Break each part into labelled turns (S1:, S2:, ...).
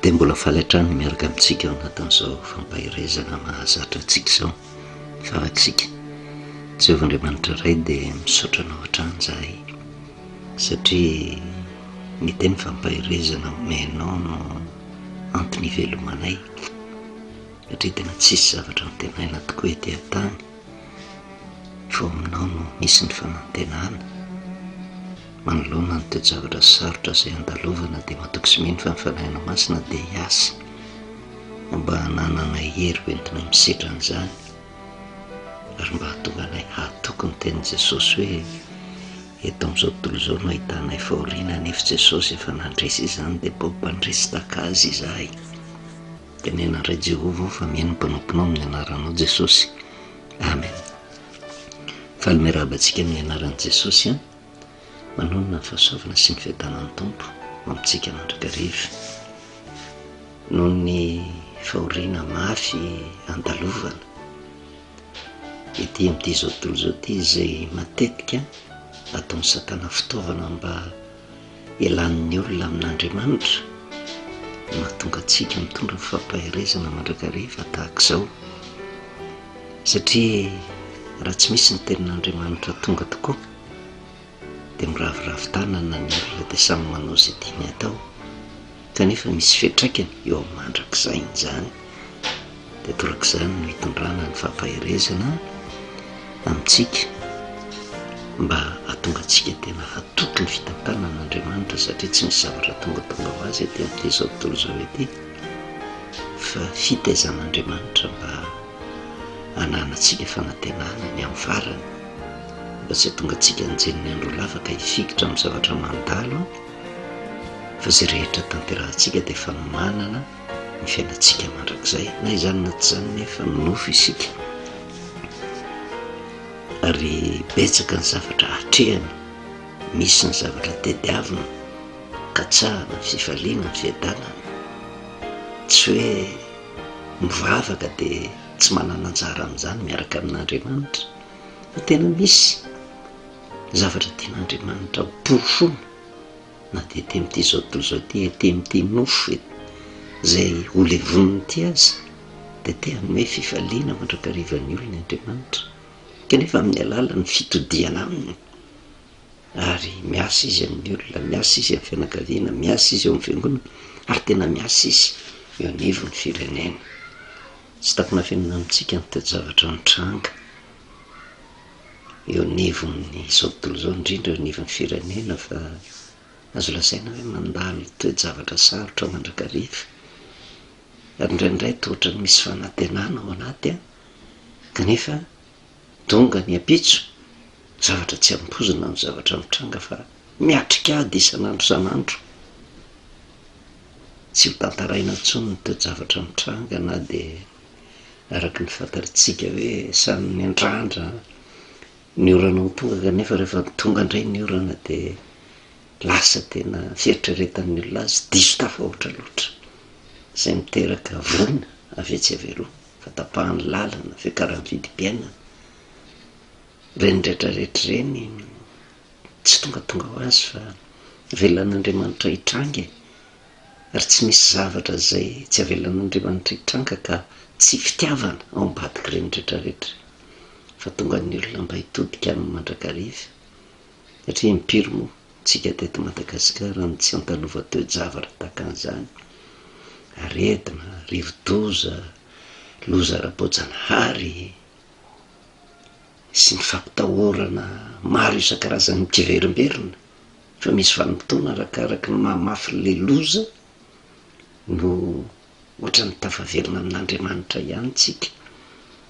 S1: Dia mbola faly hatrany miaraka amintsika ao anatin'izao fampaherezana mahazatra antsika izao. Vavaka isika. Jehovah Andriamanitra Ray dia misaotra Anao hatrany izahay satria ny teny fampaherezana omenao no antony ivelomanay satria tena tsisy zavatra antenaina tokoa ety an-tany fa ao aminao no misy ny fanantenana. Manoloana ny toe-javatra sarotra izay andalovana dia matoky sy mino fa ny Fanahinao Masina dia hiasa mba hanananay hery ho entinay misetra an'izany ary mba hahatonga anay hahatoky ny tenin'i Jesosy hoe eto amin'izao tontolo izao no ahitanay fahoriana nefa Jesosy efa nandresy izany dia mba ho mpandresy tahaka Azy izahay. Tenena Ray Jehovah ô fa mihaino ny mpanomponao amin'ny anaranao Jesosy. Amen. Faly miarahaba antsika amin'ny anaran'i Jesosy an. Manonona ny fahasoavana sy ny fiadanan'ny Tompo ho amintsika mandrakariva. Noho ny fahoriana mafy andalovana ety amin'ity izao tontolo izao ity izay matetika ataon'i Satana fitaovana mba Elan'ny olona amin'Andriamanitra no mahatonga antsika mitondra ny fampaherezana mandrakariva tahaka izao. Satria raha tsy misy ny tenin'Andriamanitra tonga tokoa dia miraviravy tanana ny olona dia samy manao izay tiany hatao. Kanefa misy fiantraikany eo amin'ny mandrakizay izany. Dia torak'izany no hitondrana ny fampaherezana amintsika mba hahatonga antsika tena hatoky ny fitantanan'Andriamanitra satria tsy misy zavatra tongatonga ho azy ety amin'ity izao tontolo izao ity fa fitaizan'Andriamanitra mba hananantsika fanantenana ny amin'ny farany mba tsy hahatonga antsika anjelin'ny andro lava ka hifikitra amin'ny zavatra mandalo fa izay rehetra tanterahantsika dia fanomanana ny fiainantsika mandrakizay. Na izany na tsy izany nefa nofo isika ary betsaka ny zavatra atrehana, misy ny zavatra tediavina, katsahana, ny fifaliana, ny fiadanana. Tsy hoe mivavaka dia tsy manana anjara amin'izany miaraka amin'Andriamanitra fa tena misy zavatra tian'Andriamanitra ho porofoina. Na dia ety amin'ity izao tontolo izao ity, ety amin'ity nofo izay ho levonina ity aza, dia te hanome fifaliana mandrakariva ny olony Andriamanitra, kanefa amin'ny alalan'ny fitodihana Aminy. Ary miasa Izy amin'ny olona, miasa Izy amin'ny fianakaviana, miasa Izy eo amin'ny fiangonana, ary tena miasa Izy eo anivon'ny firenena. Tsy takona afenina amintsika ny toe-javatra mitranga eo anivon'izao tontolo izao, indrindra eo anivon'ny firenena fa azo lazaina hoe mandalo toe-javatra sarotra mandrakariva ary indraindray toa ohatran'ny misy fanantenana ao anaty an, kanefa tonga ny ampitso, zavatra tsy ampoizina ny zavatra mitranga fa miatrika ady isan'andro isan'andro. Tsy ho tantaraina intsony ny toe-javatra mitranga na dia araka ny fantatritsika hoe samy miandrandra ny orana ho tonga kanefa rehefa tonga indray ny orana dia lasa tena fieritreretan'ny olona azy diso tafahoatra loatra izay miteraka voina avy etsy avy eroa, fahatapahan'ny lalana, fiakaran'ny vidim-piainana, ireny rehetra rehetra ireny tsy tongatonga ho azy fa avelan'Andriamanitra hitranga e! Ary tsy misy zavatra izay tsy avelan'Andriamanitra hitranga ka tsy fitiavana ao ambadik'ireny rehetrarehetra fa tonga ny olona mba hitodika aminy mandrakariva satria impiry moa tsika teto Madagasikara no tsy antalova toe-javatra tahaka an'izany, aretina, rivo-doza, loza ara-boajanahary sy ny fampitahorana maro isan-karazany mikiverimberina. Fa misy vanim-potoana arakaraky ny maha mafy ilay loza no ohatran'ny tafaverina amin'Andriamanitra ihany tsika,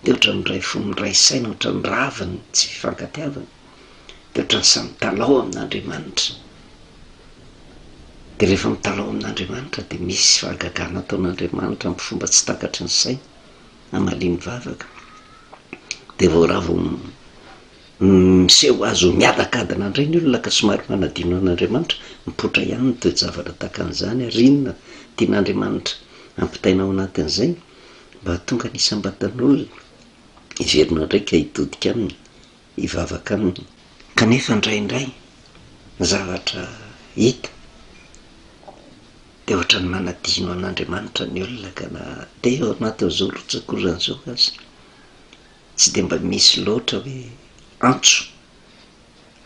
S1: dia ohatran'ny miray fo miray saina, ohatran'ny rava ny tsy fifankatiavana, dia ohatran'ny samy mitalaho amin'Andriamanitra. Dia rehefa mitalaho amin'Andriamanitra dia misy fahagagana ataon'Andriamanitra amin'ny fomba tsy takatry ny saina, hamaliany vavaka. Dia vao raha vao Miseho azy ho miadakadana indray ny olona ka somary manadino an'Andriamanitra. Mipoitra ihany ny toe-javatra tahaka an'izany ary inona tian'Andriamanitra hampitaina ao anatin'izay mba hahatonga ny isam-batan'olona hiverina indray ka hitodika aminy, hivavaka aminy. Kanefa indraindray ny zavatra hita. Dia ohatran'ny manadino an'Andriamanitra ny olona ka na dia ao anatin'izao rotsak'orana izao aza, tsy dia mba misy loatra hoe antso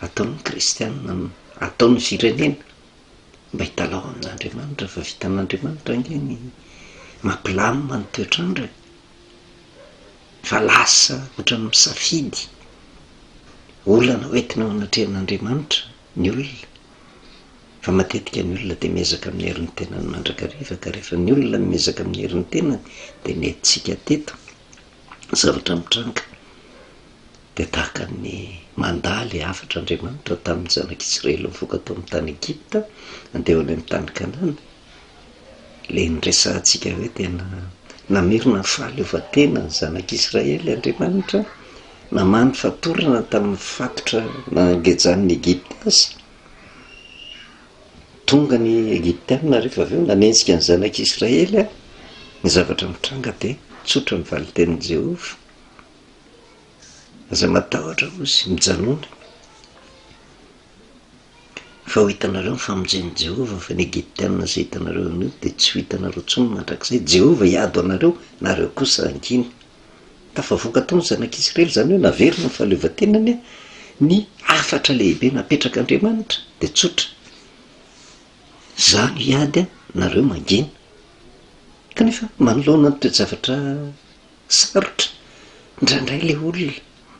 S1: ataon'ny kristiana, ataon'ny firenena mba hitalaho amin'Andriamanitra fa vitan'Andriamanitra ange ny mampilamina ny toetr'andro e! Fa lasa ohatran'ny misafidy olana hoentina eo anatrehan'Andriamanitra ny olona. Fa matetika ny olona dia miezaka amin'ny herin'ny tenany mandrakariva ka rehefa ny olona no miezaka amin'ny herin'ny tenany dia nentintsika teto ny zavatra mitranga dia tahaka ny mandà ilay hafatr'Andriamanitra tamin'ny zanak'Israely nivoaka tao amin'ny tany Egypta handeha ho any amin'ny tany Kanana, ilay niresahantsika hoe tena namerina ny fahaleovantena ny zanak'Israely Andriamanitra, namaha ny fatorana tamin'ny fatotra nangejan'ny Egypta azy. Tonga ny Egyptiana rehefa avy eo nanenjika ny zanak'Israely, ny zavatra mitranga dia tsotra ny valin-tenin'i Jehovah. Aza matahotra hozy, mijanòna. Fa ho hitanareo ny famonjen'i Jehovah, fa ny Egyptiana izay hitanareo anio dia tsy ho hitanareo intsony mandrakizay. Jehovah hiady ho anareo, nareo kosa hangina. Tafavoaka tao ny zanak'Israely, izany hoe naverina ny fahaleovantenany, ny hafatra lehibe napetrak'Andriamanitra dia tsotra, Izaho no hiady, nareo mangina. Kanefa manoloana ny toe-javatra Sarotra indraindray ilay olona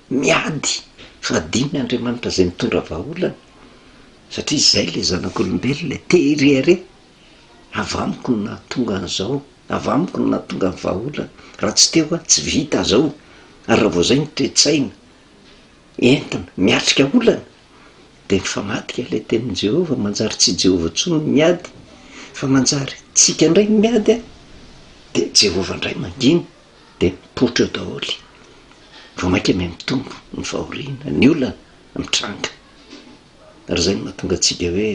S1: miady fa adinony Andriamanitra izay mitondra vahaolana satria izay ilay zanak'olombelona e, te hirehareha, avy amiko no nahatonga an'izao, avy amiko no nahatonga ny vahaolana, raha tsy teo aho tsy vita zao, ary raha vao izay ny toe-tsaina entina miatrika olana dia mifamadika ilay tenin'i Jehovah, manjary tsy Jehovah intsony no miady fa manjary tsika indray no miady an, dia Jehovah indray mangina dia mipoitra eo daholo, vao mainka mihamitombo ny fahoriana, ny olana mitranga, ary izay no mahatonga antsika hoe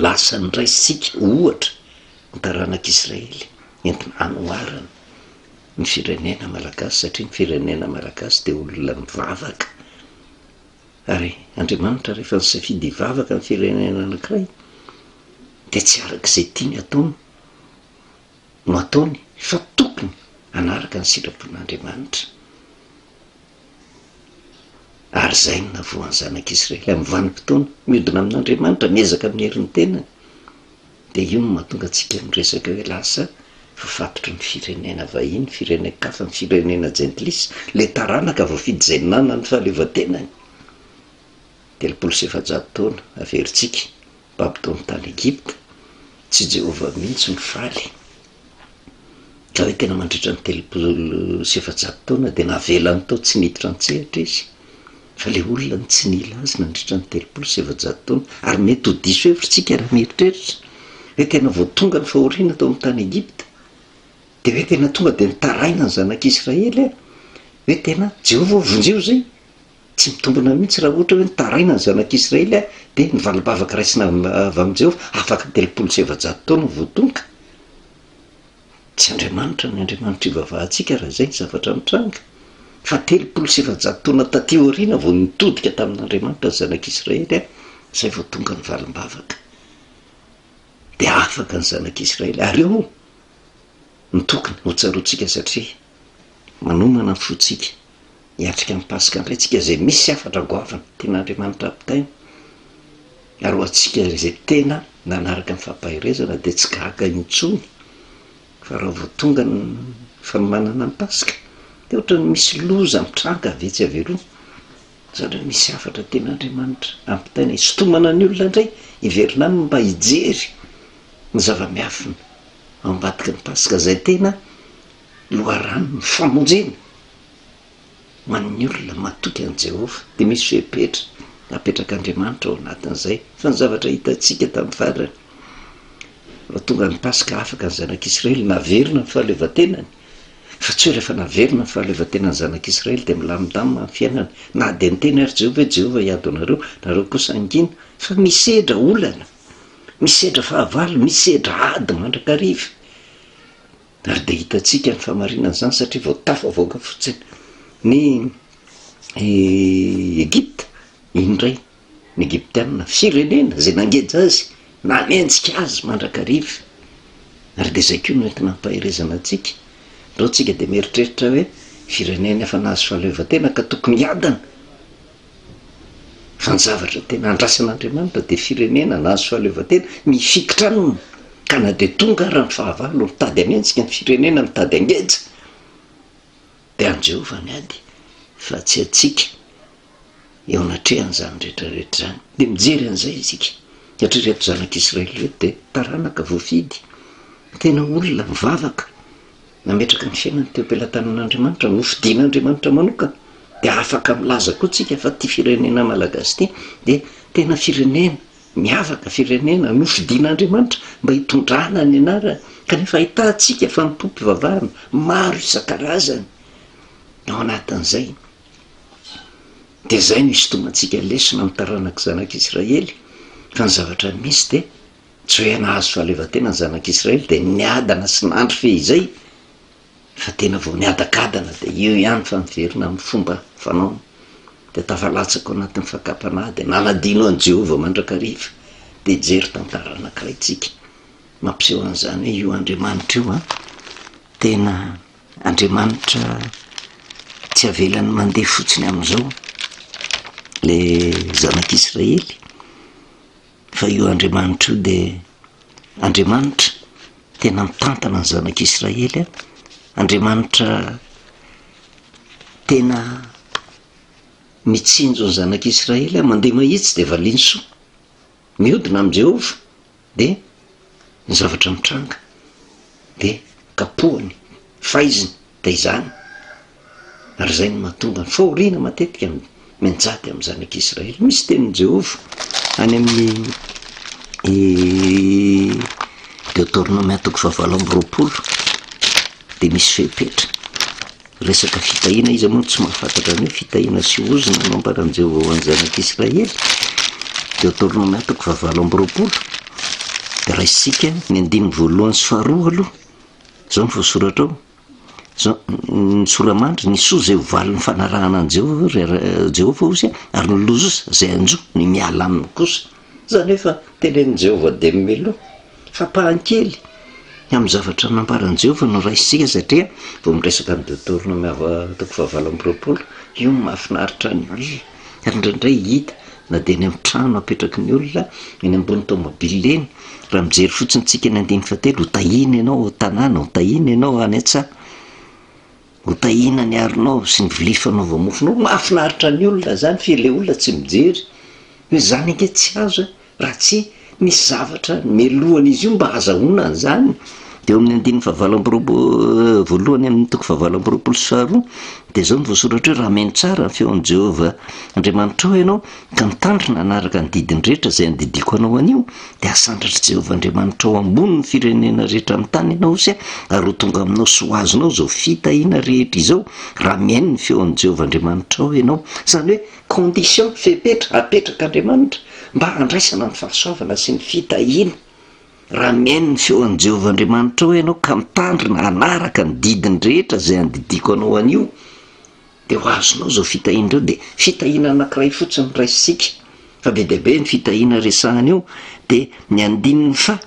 S1: lasa noraisintsika ohatra ny taranak'Israely entina hanoharana ny firenena malagasy satria ny firenena malagasy dia olona mivavaka. Ary Andriamanitra rehefa nisafidy hivavaka ny firenena anankiray dia tsy araka izay tiany ataony no ataony fa tokony hanaraka ny sitrapon'Andriamanitra. Ary izay no navoan'ny zanak'Israely amin'ny vanim-potoana, miodina amin'Andriamanitra, miezaka amin'ny herin'ny tenany. Dia io no mahatonga antsika miresaka hoe lasa voafatotry ny firenena vahiny, firenen-kafa, ny firenena jentilisa, ilay taranaka voafidy izay nanana ny fahaleovantenany 430 taona, averintsika, babo tao amin'ny tany Egypta, tsy Jehovah mihitsy no faly. Ka hoe tena mandritra ny 430 taona dia navelany tao tsy niditra an-tsehatra izy. Fa ilay olona no tsy nila azy nandritra ny 430 taona. Ary mety ho diso hevitra isika raha mieritreritra hoe tena vao tonga ny fahoriana tao amin'ny tany Egypta, dia hoe tena tonga dia nitaraina ny zanak'Israely hoe tena Jehovah ô, vonjeo izay. Tsy mitombina mihitsy raha ohatra hoe nitaraina ny zanak'Israely dia ny valim-bavaka raisina avy amin'i Jehovah afaka 430 taona vao tonga. Tsy Andriamanitra ny Andriamanitra ivavahantsika raha izay ny zavatra mitranga. Fa 430 taona taty aoriana vao nitodika tamin'Andriamanitra ny zanak'Israely, izay vao tonga ny valim-bavaka. Dia afaka ny zanak'Israely. Ary eo no tokony hotsaroantsika satria manomana ny fontsika hiatrika ny Paska indray tsika izay misy hafatra goavana tian'Andriamanitra hampitaina. Ary ho antsika izay tena nanaraka ny fampaherezana dia tsy gaga intsony fa raha vao tonga ny fanomanana ny Paska dia ohatran'ny misy loza mitranga avy etsy avy eroa. Izany hoe misy hafatra tian'Andriamanitra hampitaina, hisintomana ny olona indray hiverina aminy mba hijery ny zava-miafina ao ambadiky ny Paska izay tena loharanon'ny famonjena. Ho an'ny olona matoky an'i Jehovah, dia misy fepetra napetrak'Andriamanitra ao anatin'izay. Fa ny zavatra hitantsika tamin'ny farany, raha tonga ny Paska afaka ny zanak'Israely, naverina ny fahaleovantenany. Fa tsy hoe rehefa naverina ny fahaleovantenan'ny zanak'Israely dia milamindamina ny fiainana. Na dia niteny ary Jehovah hoe, Jehovah hiady ho anareo, nareo kosa hangina. Fa misedra olana, misedra fahavalo, misedra ady mandrakariva. Ary dia hitantsika ny fahamarinan'izany satria vao tafavoaka fotsiny ny Egypta, indray ny Egyptiana, firenena izay nangeja azy, nanenjika azy mandrakariva. Ary dia izay koa no entina hampaherezana antsika. Ndao tsika dia mieritreritra hoe firenena efa nahazo fahaleovantena ka tokony hiadana. Fa ny zavatra tena andrasan'Andriamanitra dia firenena nahazo fahaleovantena mifikitra aminy ka na dia tonga ara ny fahavalo mitady hanenjika ny firenena mitady hangeja dia an'i Jehovah ny ady fa tsy antsika eo anatrehan'izany rehetra rehetra izany. Dia mijery an'izay isika satria ireto zanak'Israely ireto dia taranaka voafidy, tena olona mivavaka. Nametraka ny fiainany teo am-pelatanan'Andriamanitra, nofidin'Andriamanitra manokana, dia afaka milaza koa tsika fa ity firenena malagasy ity dia tena firenena miavaka, firenena nofidin'Andriamanitra mba hitondrana ny anarany, kanefa ahitantsika fanompoam-pivavahana maro isan-karazany ao anatin'izay. Dia izay no isintomantsika lesona amin'ny taranak'i zanak'Israely, fa ny zavatra misy dia Tsy hoe nahazo fahaleovantena ny zanak'Israely dia niadana sy nandry fehizay fa tena vao niadakadana dia eo ihany fa niverina amin'ny fomba fanaony dia tafalatsaka ao anatin'ny fakam-panahy dia nanadino an'i Jehovah mandrakariva. Dia hijery tantara anankiray tsika mampiseho an'izany hoe io Andriamanitra io an, tena Andriamanitra tsy avelany mandeha fotsiny amin'izao le zanak'Israely. Fa io Andriamanitra io dia Andriamanitra tena mitantana ny zanak'Israely, Andriamanitra tena mitsinjo ny zanak'Israely, mandeha mahitsy dia valiany soa, mihodina amin'i Jehovah dia ny zavatra mitranga dia kapohany, faiziny. Dia izany, ary izay no mahatonga ny fahoriana matetika mianjady amin'ny zanak'Israely. Misy tenin'i Jehovah any amin'ny Deoteronomia toko fahavalo amby 20, dia misy fepetra. Resaka fitahiana, iza moa no tsy mahafantatra ny hoe fitahiana sy ozona no ambaran'i Jehovah ho an'ny zanak'Israely? Deoteronomia toko fahavalo amby 20, dia raisintsika ny andininy voalohany sy faharoa aloha. Izao no voasoratra ao, Izao, ny sora-mandry, ny soa izay ho valin'ny fanarahana an'i Jehovah, ry Jehovah hozy, ary ny loza izay hanjo ny miala aminy kosa. Izany hoe fa tenenin'i Jehovah dia mialoha. Fampahany kely amin'ny zavatra nambaran'i Jehovah no raisintsika satria vao miresaka ny Deoteronomia toko fahavalo amby 20, io no mahafinaritra ny olona. Ary indraindray hita na dia eny amin'ny trano apetraky ny olona, eny ambony tomobile eny, raha mijery fotsiny tsika ny andininy fahatelo, ho tahiana ianao ao an-tanàna, ho tahiana ianao any an-tsaha, ho tahiana ny aronao sy ny vilia fanaova-mofonao. Mahafinaritra ny olona izany fa ilay olona tsy mijery hoe izany ange tsy azo e! Raha tsy nisy zavatra melohan'izy io mba hahazahoana an'izany, dia eo amin'ny andininy fahavalo amby roapolo, voalohany amin'ny toko fahavalo amby 20 sy faharoa, dia izao no voasoratra hoe, Raha mihaino tsara ny feon'i Jehovah Andriamanitrao ianao, ka mitandrina hanaraka ny didiny rehetra izay andidiako anao anio, dia hasandratr'i Jehovah Andriamanitrao ambonin'ny firenena rehetra amin'ny tany ianao, sy ary ho tonga aminao sy ho azonao izao fitahiana rehetra izao, raha mihaino ny feon'i Jehovah Andriamanitrao ianao. Izany hoe Condition, fepetra, apetrak'Andriamanitra mba handraisana ny fahasoavana sy ny fitahiana. Raha mihaino ny feon'i Jehovah Andriamanitrao ianao ka mitandrina hanaraka ny didiny rehetra izay andidiako anao anio, dia ho azonao izao fitahiana ireo. Dia fitahiana anankiray fotsiny no raisintsika, fa be dia be ny fitahiana resahana eo, dia ny andininy faha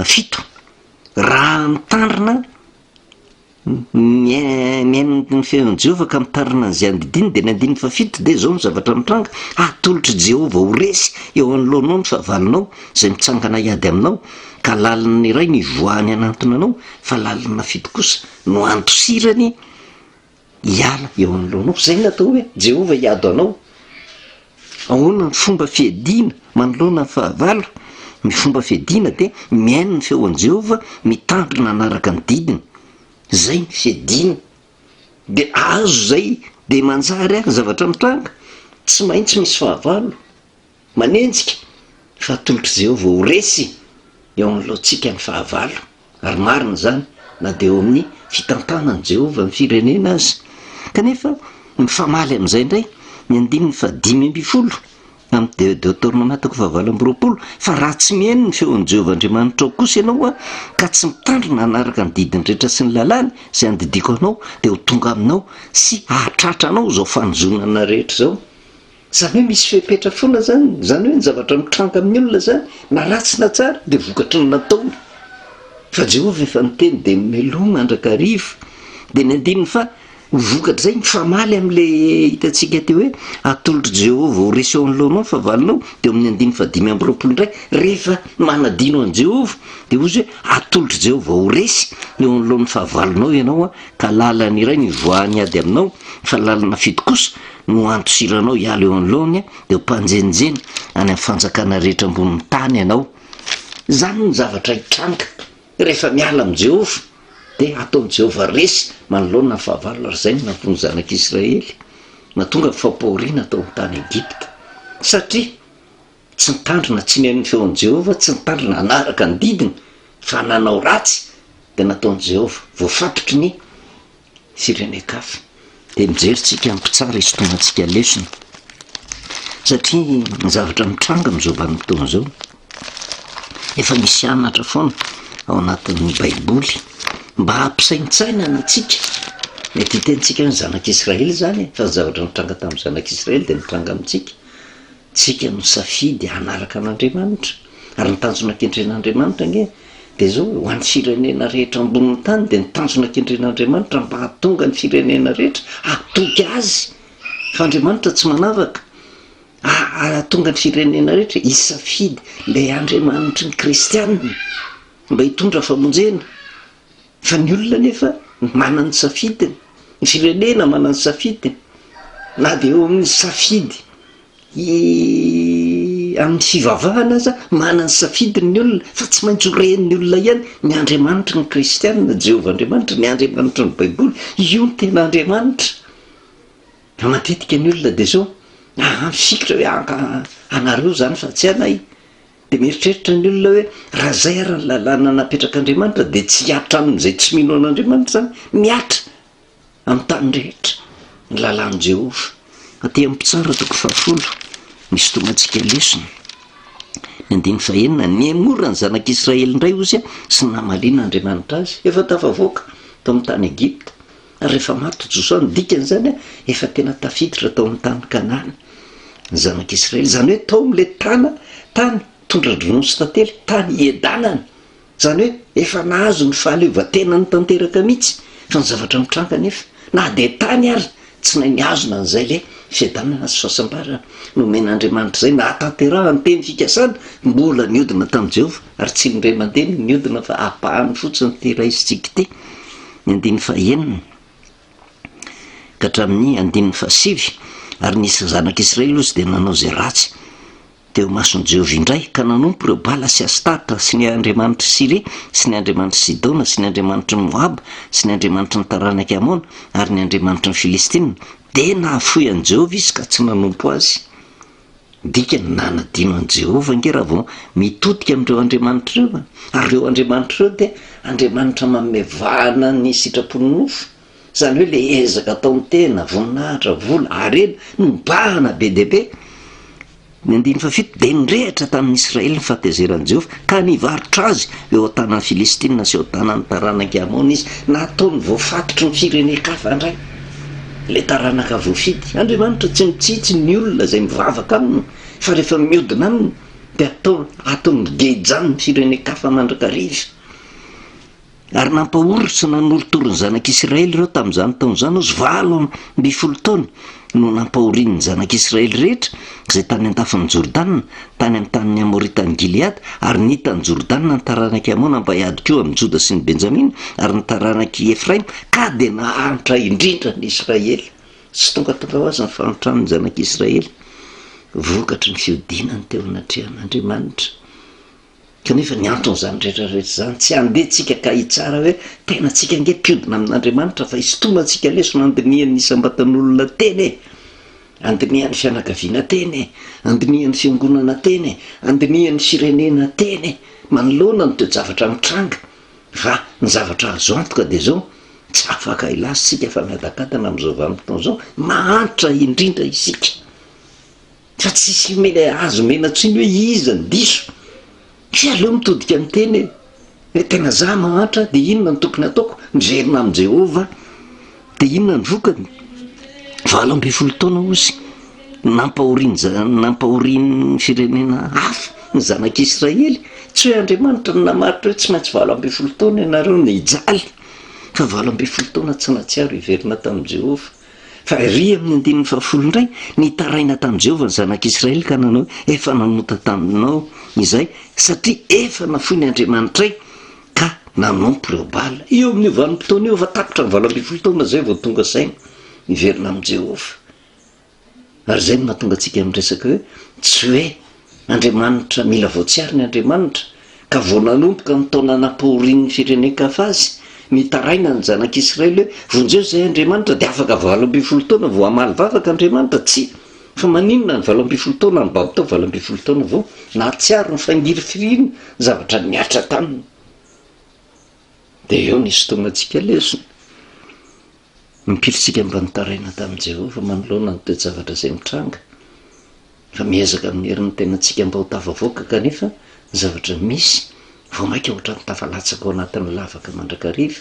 S1: fito, raha mitandrina Mihaino ny feon'i Jehovah ka mitarina an'izay andidiany, dia ny andininy fahafito dia izao no zavatra mitranga, Hatolotr'i Jehovah ho resy eo anoloanao ny fahavalonao, izay mitsangana hiady aminao, ka lalina iray no hivoahany hanantona anao, fa lalina fito kosa no handosirany hiala eo anoloanao. Izay no atao hoe Jehovah hiady ho anao. Ahoana ny fomba fiadiana manoloana ny fahavalo? Ny fomba fiadiana dia mihaino ny feon'i Jehovah, mitandrina hanaraka ny didiny. Izay ny fiadiana. Dia azo izay, dia manjary ary ny zavatra mitranga. Tsy maintsy misy fahavalo manenjika, fa atolotr'i Jehovah ho resy eo anoloantsika ny fahavalo. Ary marina izany na dia eo amin'ny fitantanan'i Jehovah ny firenena aza. Kanefa, mifamaly amin'izay indray ny andininy fahadimy ambin'ny folo amin'ny Deoteronomia toko fahavalo amby 20, Fa raha tsy mihaino ny feon'i Jehovah Andriamanitrao kosa ianao ka tsy mitandrina hanaraka ny didiny rehetra sy ny lalàny izay andidiako anao, dia ho tonga aminao sy hahatratra anao izao fanozonana rehetra izao. Izany hoe misy fepetra foana izany, izany hoe ny zavatra mitranga amin'ny olona izany, na ratsy na tsara, dia vokatry ny nataony. Fa Jehovah efa niteny dia mimeloha mandrakariva. Dia ny andininy faha, ho vokatr'izay, mifamaly amin'ilay hitantsika teo hoe atolotr'i Jehovah ho resy eo anoloanao ny fahavalonao, dia eo amin'ny andininy fahadimy amby 20 indray, rehefa manadino an'i Jehovah, dia hoy izy hoe atolotr'i Jehovah ho resy eo anoloan'ny fahavalonao ianao, ka lalana iray no hivoahany hiady aminao, fa lalana fito kosa no handosiranao hiala eo anoloany, dia ho mpanjenjena any amin'ny fanjakana rehetra ambonin'ny tany ianao. Izany no zavatra hitranga rehefa miala amin'i Jehovah, dia hataon'i Jehovah resy manoloana ny fahavalo, ary izay no nataon'ny zanak'Israely, nahatonga ny fampahoriana tao amin'ny tany Egypta, satria tsy nitandrina, tsy nihaino ny feon'i Jehovah, tsy nitandrina hanaraka ny didiny, fa nanao ratsy, dia nataon'i Jehovah voafatotry ny firenen-kafa. Dia mijery tsika mpitsara hisintomantsika lesona, satria ny zavatra mitranga amin'izao vanim-potoana izao, efa misy anatra foana ao anatin'ny baiboly mba hampisaintsainana antsika. Mety hitentsika hoe ny zanak'Israely izany e, fa ny zavatra nitranga tamin'ny zanak'Israely dia mitranga amintsika. Tsika no safidy hanaraka an'Andriamanitra. Ary ny tanjona kendren'Andriamanitra ange dia izao, ho an'ny firenena rehetra ambonin'ny tany dia ny tanjona kendren'Andriamanitra mba hahatonga ny firenena rehetra hatoky Azy. Fa Andriamanitra tsy manavaka. Hahatonga ny firenena rehetra hisafidy ilay Andriamanitry ny kristiana mba hitondra famonjena. Fa ny olona anefa manana ny safidiny, ny firenena manana ny safidiny, na dia eo amin'ny safidy amin'ny fivavahana aza manana ny safidiny ny olona fa tsy maintsy ho ren'ny olona ihany ny Andriamanitry ny kristiana, Jehovah Andriamanitra, ny Andriamanitry ny Baiboly, io no tena Andriamanitra. Fa matetika ny olona dia izao, ah, mifikitra hoe anareo izany fa tsy anay. Dia mieritreritra ny olona hoe raha izay ary ny lalàna napetrak'Andriamanitra dia tsy hihatra amin'izay tsy mino an'Andriamanitra izany. Mihatra amin'ny tany rehetra ny lalàn'i Jehovah. Aty amin'ny Mpitsara toko fahafolo, misy tongantsika lesona. Ny andininy fahenina, Niemora ny zanak'Israely indray Ozia sy namalian'Andriamanitra azy. Efa tafavoaka tao amin'ny tany Egypta. Ary rehefa maty Josoa, ny dikan'izany efa tena tafiditra tao amin'ny tany Kanana ny zanak'Israely, izany hoe tao amin'ilay tana, tany tondra-dronono sy tantely, tany hiadanana, izany hoe efa nahazo ny fahaleovantenany tanteraka mihitsy, fa ny zavatra mitranga anefa, na dia tany ary tsy nahay nihazona an'izay ilay fiadanana sy fahasambarana nomen'Andriamanitra izay, nahatanterahany teny fikasana, mbola niodina tamin'i Jehovah, ary tsy indray mandeha no niodina fa ampahany fotsiny ity raisintsika ity. Ny andininy fahenina ka hatramin'ny andininy fahasivy, Ary ny zanak'Israely ozy dia nanao izay ratsy teo imason'i Jehovah indray, ka nanompo ireo Bala sy Astarta sy ny andriamanitr'i Syria sy ny andriamanitr'i Sidona sy ny andriamanitry ny Moaba sy ny andriamanitry ny taranak'i Amona ary ny andriamanitry ny Filistina, dia nahafoy an'i Jehovah izy ka tsy nanompo azy. Dikany, nanadino an'i Jehovah ange raha vao mitodika amin'ireo andriamanitra ireo e! Ary ireo andriamanitra ireo dia andriamanitra manome vahana ny sitrapon'ny nofo. Izany hoe ilay ezaka ataon'ny tena, voninahitra, vola, harena, no mibahana be dia be. Ny andininy fahafito, dia nirehitra tamin'ny Israely ny fahatezeran'i Jehovah, ka nivarotra azy eo an-tanan'ny Filistina sy eo an-tanan'ny taranak'i Amona izy. Nataony voafatotry ny firenen-kafa indray. Ilay taranaka voafidy. Andriamanitra tsy mitsitsy ny olona izay mivavaka aminy, fa rehefa miodina aminy dia atao ataony gejan ny firenen-kafa mandrakariva. Ary nampahory sy nanorotoro ny zanak'Israely ireo tamin'izany taona izany, ozy 18 taona no nampahoriany ny zanak'Israely rehetra izay tany an-dafin'i Jordana, tany amin'ny tanin'ny Amorita any Gileada, ary nita an'i Jordana ny taranak'i Amona mba hiady koa amin'i Joda sy ny Benjamina ary ny taranak'i Efraima, ka dia nahantra indrindra ny Israely. Tsy tongatonga ho azy ny fahantran'ny zanak'Israely, vokatry ny fiodinany teo anatrehan'Andriamanitra. Kanefa ny anton'izany rehetra rehetra izany, tsy handeha tsika ka hitsara hoe tena tsika ange mpiodina amin'Andriamanitra fa hisintomantsika lesona handinihan'ny isam-batan'olona tena e! Andinihan'ny fianakaviana tena e! Andinihan'ny fiangonana tena e! Andinihan'ny firenena tena e! Manoloana ny toe-javatra mitranga fa ny zavatra azo antoka dia izao, tsy afaka hilaza isika fa miadakadana amin'izao vanim-potoana izao, mahantra indrindra isika. Fa tsisy azo omena tsiny hoe iza no diso. Tsy aleo mitodika miteny hoe, hoe tena za mahantra dia inona no tokony hataoko? Miverina amin'i Jehovah. Dia inona ny vokany? 18 taona hozy. nampahorian'ny nampahorian'ny firenena hafa ny zanak'Israely. Tsy hoe Andriamanitra no namaritra hoe tsy maintsy 18 taona ianareo no hijaly, fa 18 taona tsy nahatsiaro hiverina tamin'i Jehovah. Fa ery amin'ny andininy fahafolo indray, nitaraina tamin'i Jehovah ny zanak'Israely ka nanao hoe, Efa nanota taminao izahay, satria efa nafoy ny Andriamanitray, ka nanompo ireo Bala. Eo amin'io vanim-potoana io, efa tapitra ny 18 taona izay vao tonga saina hiverina amin'i Jehovah. Ary izay no mahatonga antsika miresaka hoe tsy hoe Andriamanitra mila voatsiary ny Andriamanitra, ka vao nanomboka ny taona nampahorian'ny firenen-kafa azy, nitaraina ny zanak'Israely hoe vonjeo izay Andriamanitra, dia afaka 18 taona vao hamaly vavaka Andriamanitra? Tsia! Fa maninona ny 18 taona nibabo tao 18 taona vao nahatsiaro ny fangirifiriana ny zavatra nihatra taminy? Dia eo no isintomantsika lesona. Impiry isika mba nitaraina tamin'i Jehovah manoloana ny toe-javatra izay mitranga, fa miezaka amin'ny herin'ny tenantsika mba ho tafavoaka kanefa ny zavatra misy vao mainka ohatran'ny tafalatsaka ao anatin'ny lavaka mandrakariva?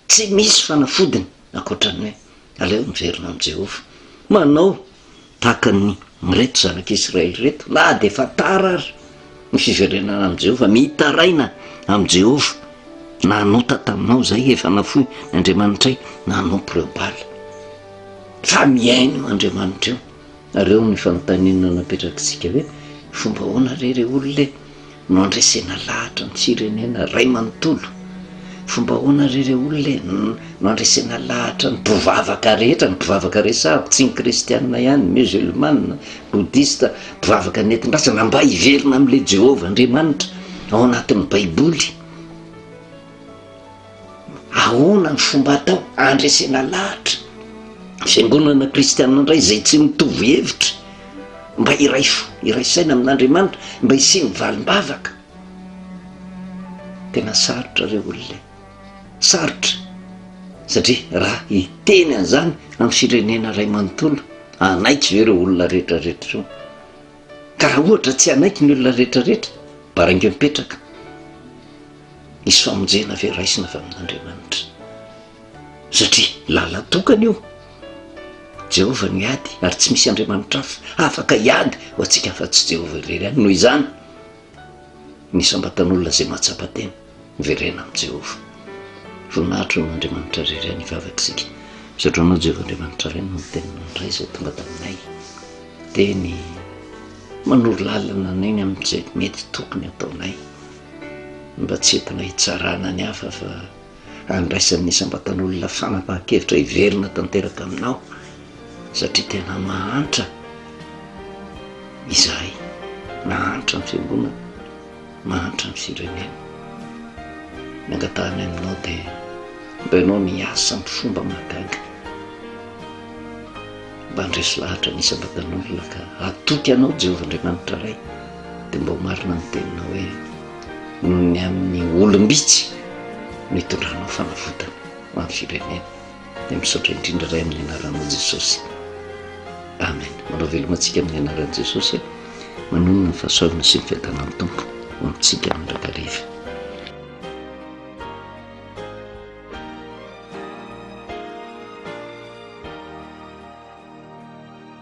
S1: Tsy misy fanafodiny ankoatra ny hoe aleo miverina amin'i Jehovah. Manao tahaka ny ireto zanak'Israely ireto, na dia efa tara ary ny fiverenana amin'i Jehovah, mitaraina amin'i Jehovah, nanota taminao izahay, efa nafoy ny Andriamanitray, nanompo ireo Bala. Fa mihaino Andriamanitra io. Ary eo ny fanontaniana napetrakitsika hoe, fomba ahoana re re olona e? no andresena lahatra ny firenena ray manontolo. Fomba ahoana re re olona e no andresena lahatra ny mpivavaka rehetra, ny mpivavaka resahako tsy ny kristianina ihany, musulmana, boudhiste, mpivavaka nentin-drazana mba hiverina amin'ilay Jehovah Andriamanitra ao anatin'ny baiboly. Ahoana ny fomba atao handresena lahatra fiangonana kristianina indray izay tsy mitovy hevitra mba hiray fo, hiray saina amin'Andriamanitra, mba hisian'ny valim-bavaka? Tena sarotra re olona e! Sarotra satria raha hiteny an'izany amin'ny firenena iray manontolo, hanaiky ve ireo olona rehetrarehetra ireo? Ka raha ohatra tsy hanaiky ny olona rehetrarehetra, baraingo mipetraka. Hisy famonjena ve raisina avy amin'Andriamanitra? Satria lala-tokana io. Jehovah no hiady, ary tsy misy Andriamanitra hafa afaka hiady ho antsika afa-tsy Jehovah irery ihany. Noho izany, ny isam-batan'olona izay mahatsapa tena, miverena amin'i Jehovah. Voninahitra ho an'Andriamanitra irery ihany hivavaka isika. Misaotra anao Jehovah Andriamanitra Ray noho ny teninao indray izay tonga taminay. Teny manoro lalana anay ny amin'izay mety tokony hataonay. Mba tsy entina hitsarana ny hafa fa handraisan'ny isam-batan'olona fanapahan-kevitra hiverina tanteraka aminao satria tena mahantra izahay, mahantra ny fiangonana, mahantra ny firenena. Ny angatahanay aminao dia mba ianao no hiasa amin'ny fomba mahagaga. Mba handresy lahatra ny isam-batan'olona ka hatoky anao Jehovah Andriamanitra Ray, dia mba ho marina ny teninao hoe noho ny amin'ny olom-bitsy no hitondranao fanavotana ho an'ny firenena. Dia misaotra indrindra Ray amin'ny anaranao Jesosy. Amen. Manao veloma antsika amin'ny anaran'i Jesosy. Manonona ny fahasoavana sy ny fiadanan'ny Tompo ho amintsika mandrakariva.